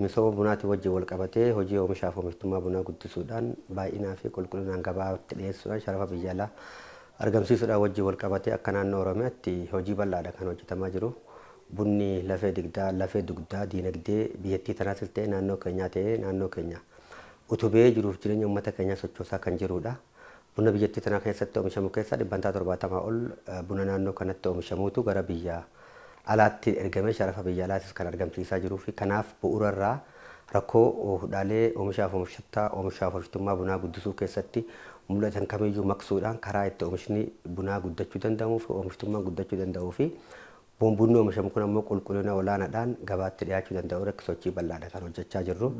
Misooma bunaatiin wajjin wal qabatee hojii oomishaaf oomishtummaa bunaa guddisuudhaan baay'inaa fi qulqullinaan gabaatti dhiyeessuudhaan sharafa biyya alaa argamsiisuudhaan wajjin wal qabatee akka naannoo Oromiyaatti hojii bal'aadha kan hojjetamaa jiru. Bunni lafee digdaa lafee dugdaa diinagdee biyyattii tanaas ta'e naannoo keenyaa ta'ee naannoo keenya utubee jiruuf jireenya uummata keenyaa sochoosaa kan jirudha. Buna biyyattii tanaa keessatti oomishamu keessaa 70% ol buna naannoo kanatti oomishamuutu gara biyya alaatti ergamee sharafa biyya alaatis kan argamsiisaa jiruu fi kanaaf bu'uurarraa rakkoo hudhaalee oomishaaf oomishtummaa bunaa guddisuu keessatti mul'atan kamiyyuu maqsuudhaan karaa itti oomishni bunaa guddachuu danda'uu fi oomishtummaan guddachuu danda'uu fi bunni oomishamu kun ammoo qulqullina olaanaadhaan gabaatti dhiyaachuu danda'u irratti sochii bal'aadha kan hojjechaa jirru.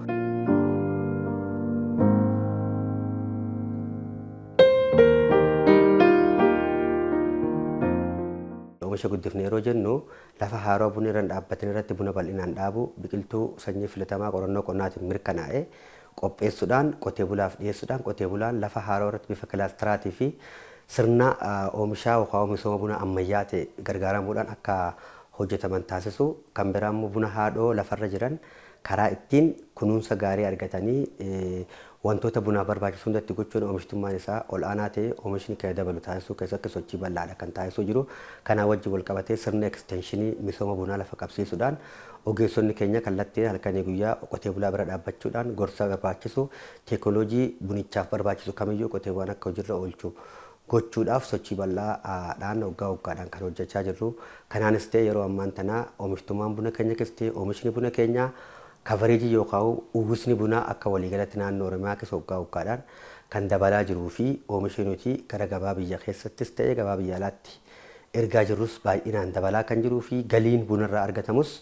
Oomisha guddifne yeroo jennu lafa haaroo bunni irra hin dhaabbatin irratti buna bal'inaan dhaabu, biqiltuu sanyii filatamaa qorannoo qonnaatiin mirkanaa'e qopheessuudhaan qotee bulaaf dhiyeessuudhaan qotee bulaan lafa haaroo irratti bifa kilaasteraatii fi sirna oomishaa yookaan misooma buna ammayyaa ta'e gargaaramuudhaan akka hojjetaman taasisu. Kan biraa immoo buna haadhoo lafarra jiran karaa ittiin kunuunsa gaarii argatanii wantoota bunaaf barbaachisu hundatti gochuun oomishtummaan isaa ol aanaa ta'e oomishni keenya dabalu taasisuu keessatti sochii bal'aadha kan taasisuu jiru. Kanaa wajjin wal qabatee sirna ekstenshinii misooma bunaa lafa qabsiisuudhaan ogeessonni keenya kallattiin halkanii guyyaa qotee bulaa bira dhaabbachuudhaan gorsa barbaachisu teekinooloojii bunichaaf barbaachisu kamiyyuu qotee bulaan akka hojiirra oolchu gochuudhaaf sochii bal'aadhaan waggaa waggaadhaan kan hojjechaa jirru. Kanaanis ta'e yeroo ammaan tanaa oomishtummaan buna keenya keessatti oomishni buna keenyaa kaavareejii yookaan uwwisni bunaa akka waliigalatti naannoo Oromiyaa keessa waggaa waggaadhaan kan dabalaa jiruu fi oomishni nuti gara gabaa biyya keessattis ta'e gabaa biyya alaatti ergaa jirrus baay'inaan dabalaa kan jiruu fi galiin bunarraa argatamus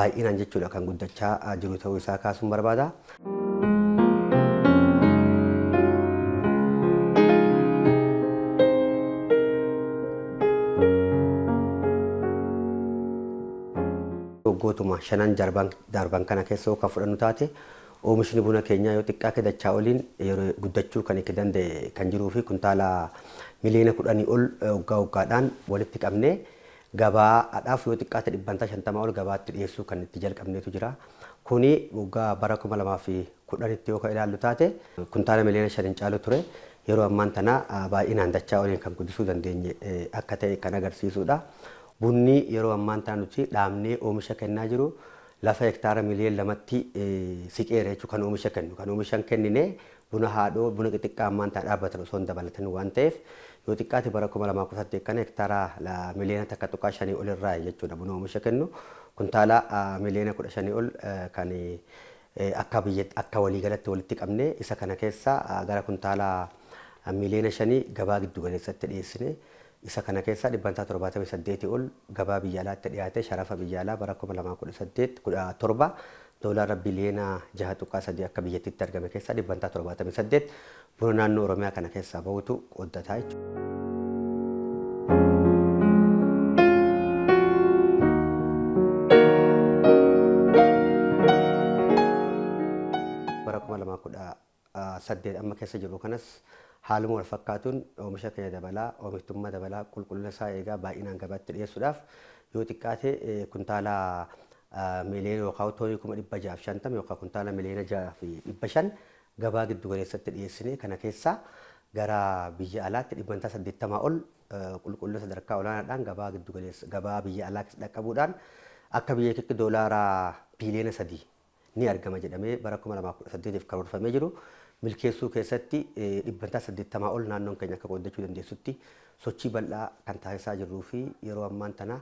baay'inaan jechuudha kan guddachaa jiru ta'uu isaa kaasuun barbaada. Waggootuma shanan darban kana keessa kan fudhannu taate oomishni buna keenyaa yoo xiqqaate dachaa oliin yeroo guddachuu kan itti danda'e kan jiruu fi kuntaala 10 miliyoona ol waggaa waggaadhaan walitti qabnee gabaadhaaf yoo xiqqaate 50% ol gabaatti dhiyeessuu kan itti jalqabneetu jira. Kuni waggaa bara 2010tti yoo kan ilaallu taate kuntaala 5 miliyoona caalu ture. Yeroo ammaan tana baay'inaan dachaa oliin kan guddisuu dandeenye akka ta'e kan agarsiisudha. Bunni yeroo ammaan tana nuti dhaabnee oomisha kennaa jiru lafa hektaara 2 miliyoonatti siqeera jechuudha kan oomisha kennu. Kan oomisha hin kennine buna haadhoo buna xixiqqaa ammaan tana dhaabbatan osoo hin dabalatan waan ta'eef yoo xiqqaate bara 2018 kana hektaara 1.5 miliyoona ol irraa jechuudha buna oomisha kennu. Kuntaala 15 miliyoona ol kan akka biyya akka waliigalatti walitti qabne isa kana keessa gara kuntaala 5 miliyoona gabaa giddu galeessatti dhiyeessine. Isa kana keessa 78% ol gabaa biyya alaatti dhiyaate sharafa biyya alaa bara 2018 17 doolaara biliyoona 6.3 akka biyyattiitti argame keessaa 78% buna naannoo Oromiyaa kana keessaa bahutu qooddataa jechuudha. Bara 2018 amma keessa jiru kanas haaluma wal fakkaatuun oomisha keenya dabalaa, oomishtummaa dabalaa, qulqullina isaa eegaa baay'inaan gabaatti dhiyeessuudhaaf yoo xiqqaate kuntaala miliyoona yookaan toonii 650,000 yookaan kuntaala 6.5 miliyoona gabaa giddu galeessatti dhiyeessine kana keessaa gara biyya alaatti 80% ol qulqullina sadarkaa olaanaadhaan gabaa giddu galeessa gabaa biyya alaa keessa dhaqqabuudhaan akka biyya keetti doolaara biliyoona 3 ni argama jedhamee bara 2018 karoorfamee jiru milkeessuu keessatti 80% ol naannoon keenya akka qooddachuu dandeessutti sochii bal'aa kan taasisaa jirruu fi yeroo ammaan tana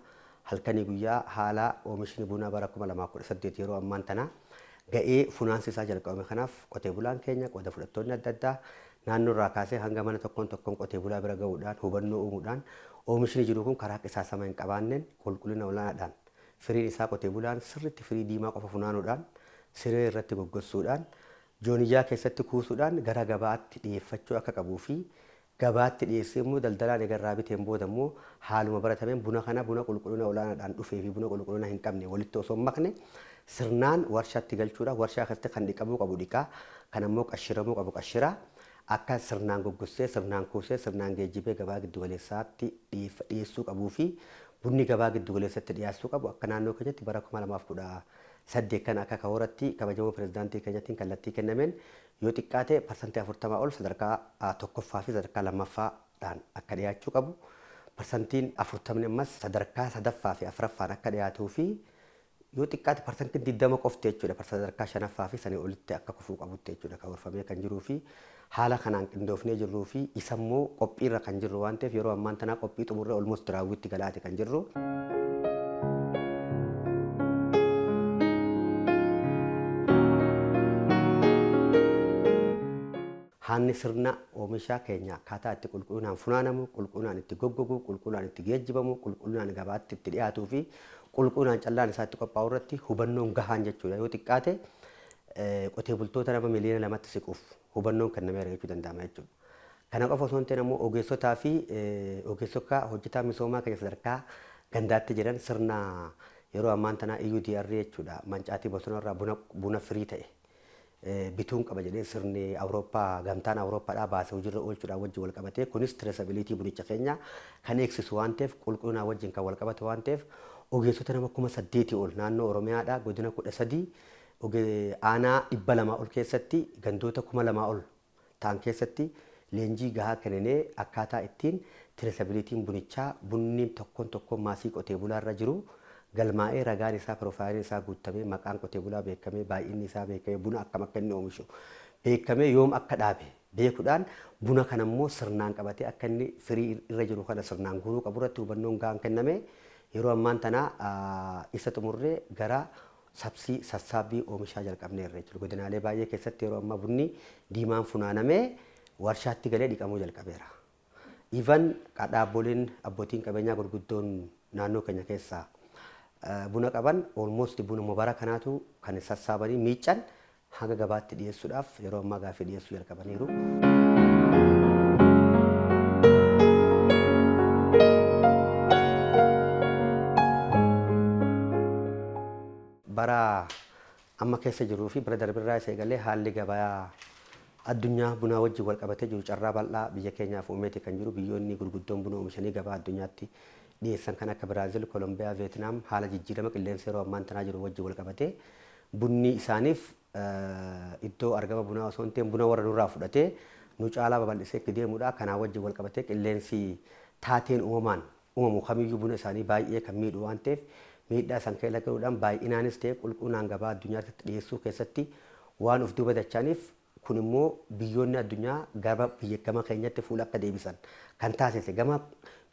halkanii guyyaa haala oomishni bunaa bara 2018 yeroo ammaan tana ga'ee funaansi isaa jalqabame kanaaf qotee bulaan keenya qooda fudhattoonni adda addaa naannoo irraa kaasee hanga mana tokkoon tokkoon qotee bulaa bira ga'uudhaan hubannoo uumuudhaan oomishni jiru kun karaa qisaasama hin qabaanneen qulqullina olaanaadhaan firiin isaa qotee bulaan sirriitti firii diimaa qofa funaanuudhaan siree irratti goggossuudhaan jooniyyaa keessatti kuusuudhaan gara gabaatti dhiyeeffachuu akka qabuu fi gabaatti dhiyeessee immoo daldalaan egarraa biteen booda immoo haaluma baratameen buna kana buna qulqullina olaanaadhaan dhufee fi buna qulqullina hin qabne walitti osoo hin makne sirnaan warshaatti galchuudhaan warshaa keessatti kan dhiqamuu qabu dhiqaa, kan ammoo qashiramuu qabu qashiraa akka sirnaan goggossee, sirnaan kuusee, sirnaan geejjibee gabaa giddugaleessaatti dhiyeessuu qabuu fi bunni gabaa giddugaleessatti dhiyeessuu qabu akka naannoo keenyatti bara 2018 8 kan akka karooratti kabajamoo pirezidaantii keenyaatiin kallattii kennameen yoo xiqqaate 40% ol sadarkaa 1ffaa fi sadarkaa 2ffaadhaan akka dhiyaachuu qabu. 40% ammas sadarkaa 3ffaa fi 4ffaan akka dhiyaatuu fi yoo xiqqaate 20% qofti jechuudha sadarkaa 5ffaa fi sanii olitti akka kufuu qabutti jechuudha karoorfamee kan jiruu fi haala kanaan qindoofnee jirruu fi isammoo qophiirra kan jirru waan ta'eef yeroo ammaan tanaa qophii xumurree almost raawwiitti galaate kan jirru. Haanni sirna oomisha keenya akkaataa itti qulqullinaan funaanamu, qulqullinaan itti goggogu, qulqullinaan itti geejjibamu, qulqullinaan gabaatti itti dhiyaatuu fi qulqullinaan callaan isaa itti qophaa'u irratti hubannoon gahaan jechuudha. Yoo xiqqaate qotee bultoota nama miliyoona 2tti siquuf hubannoon kennameera jechuu danda'ama jechuudha. Kana qofa osoo hin ta'in ammoo ogeessotaa fi ogeessota hojjetaa misoomaa keenya sadarkaa gandaatti jiran sirna yeroo ammaan tanaa EUDR jechuudha mancaatii bosonarraa buna firii ta'e bituun qaba jedhee sirni Awurooppaa gamtaan Awurooppaadhaa baasee hojiirra oolchuudhaan wajjin wal qabatee kunis traceability bunicha keenya kan eegsisu waan ta'eef qulqullinaa wajjin kan wal qabate waan ta'eef ogeessota nama 8,000 ol naannoo Oromiyaadhaa godina 13 aanaa 200 ol keessatti gandoota 2,000 ol ta'an keessatti leenjii gahaa kenninee akkaataa ittiin traceabilityn bunichaa bunni tokkoon tokkoon maasii qotee bulaarra jiru galmaa'ee ragaan isaa piroofaayiliin isaa guutamee maqaan qotee bulaa beekamee baay'inni isaa beekamee buna akkam akka inni oomishu beekamee yoom akka dhaabe beekuudhaan buna kana immoo sirnaan qabatee akka inni firii irra jiru kana sirnaan guuruu qabu irratti hubannoon gahaan kenname yeroo ammaan tanaa isa xumurree gara sabsii sassaabbii oomishaa jalqabneerra jechuudha. Godinaalee baay'ee keessatti yeroo ammaa bunni diimaan funaanamee warshaatti galee dhiqamuu jalqabeera. Even dhaabboleen abbootiin qabeenyaa gurguddoon naannoo keenya keessaa buna qaban almost buna bara kanaatu kan sassaabanii miiccan hanga gabaatti dhiyeessuudhaaf yeroo ammaa gaaffii dhiyeessuu jalqabaniiru. Bara amma keessa jiruu fi bara darbirraa isa eegalee haalli gabaa addunyaa bunaa wajjin wal qabatee jiru carraa bal'aa biyya keenyaaf uumeeti kan jiru. Biyyoonni gurguddoon buna oomishanii gabaa addunyaatti dhiyeessan kan akka Biraazil, Kolombiyaa, Veetinaam haala jijjiirama qilleensa yeroo ammaan tanaa jiru wajjin wal qabatee bunni isaaniif iddoo argama bunaa osoo hin ta'in buna warra nurraa fudhatee nu caalaa babal'isee itti deemudha. Kanaa wajjin wal qabatee qilleensi taateen uumamaan uumamu kamiyyuu buna isaanii baay'ee kan miidhu waan ta'eef miidhaa san keessa galuudhaan baay'inaanis ta'e qulqullinaan gabaa addunyaatti dhiyeessuu keessatti waan of duuba dacha'aniif kun immoo biyyoonni addunyaa gara biyya gama keenyatti fuula akka deebisan kan taasise. Gama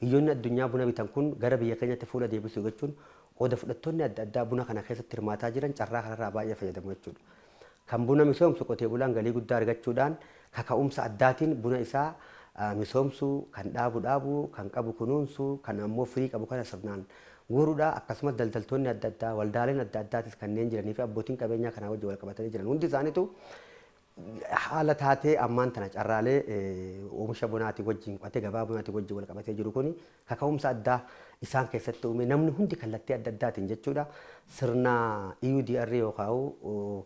biyyoonni addunyaa buna bitan kun gara biyya keenyatti fuula deebisuu jechuun qooda fudhattoonni adda addaa buna kana keessatti hirmaataa jiran carraa kanarraa baay'ee fayyadamu jechuudha. Kan buna misoomsu qotee bulaan galii guddaa argachuudhaan kaka'umsa addaatiin buna isaa misoomsuu, kan dhaabu dhaabu, kan qabu kunuunsuu, kan ammoo firii qabu kana sirnaan guuruudha. Akkasumas daldaltoonni adda addaa, waldaaleen adda addaatis kanneen jiranii fi abbootiin qabeenyaa kanaa wajjin wal qabatanii jiran hundi isaaniitu haala taatee ammaan tana carraalee oomisha bunaatii wajjin qotee gabaa bunaatii wajjin wal qabatee jiru kuni kaka'umsa addaa isaan keessatti uume namni hundi kallattii adda addaatiin jechuudha. Sirna EUDR yookaan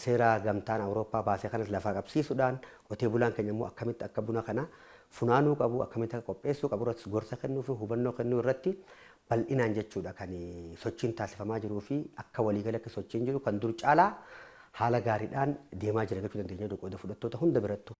seera gamtaan Awurooppaa baasee kanas lafaa qabsiisuudhaan qotee bulaan keenya immoo akkamitti akka buna kana funaanuu qabu, akkamitti akka qopheessuu qabu irratti gorsa kennuu fi hubannoo kennuu irratti bal'inaan jechuudha kan sochiin taasifamaa jiruu fi akka waliigalatti sochiin jiru kan dur caalaa haala gaariidhaan deemaa jira jechuu dandeenya qooda fudhattoota hunda birattu.